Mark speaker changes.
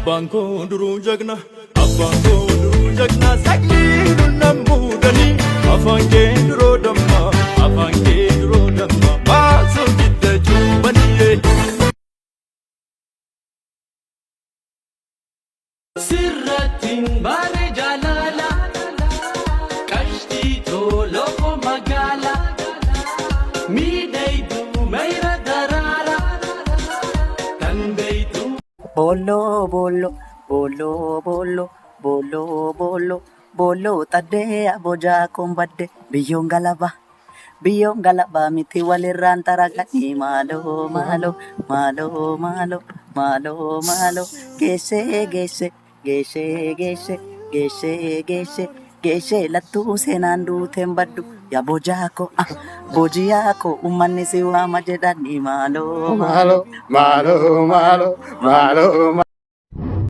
Speaker 1: Abbaan koo duruu jagna, abbaan koo duruu jagna, saglii nun muudanii. Afaan kee duroo damma, afaan kee duroo damma, maasoo jidda cuubanii.
Speaker 2: Sirrattiin bare jaalala qashtii tolofo magaala miidhagduu mayra daraara kan beeytu.
Speaker 3: Boolloo boolloo boolloo boolloo boolloo boolloo boolloo xaddee abojaa koon badde biyyoon galaba biyyoon galaba miti walirraan xaraganii maaloo maaloo maaloo maaloo maaloo maaloo geessee geessee geessee geessee geessee geessee geessee lattuu seenaan duuteen baddu yaa bojaa koo ah bojiyaa koo uummanni si waama jedhanii maaloo maaloo
Speaker 4: Malo, malo, malo, malo.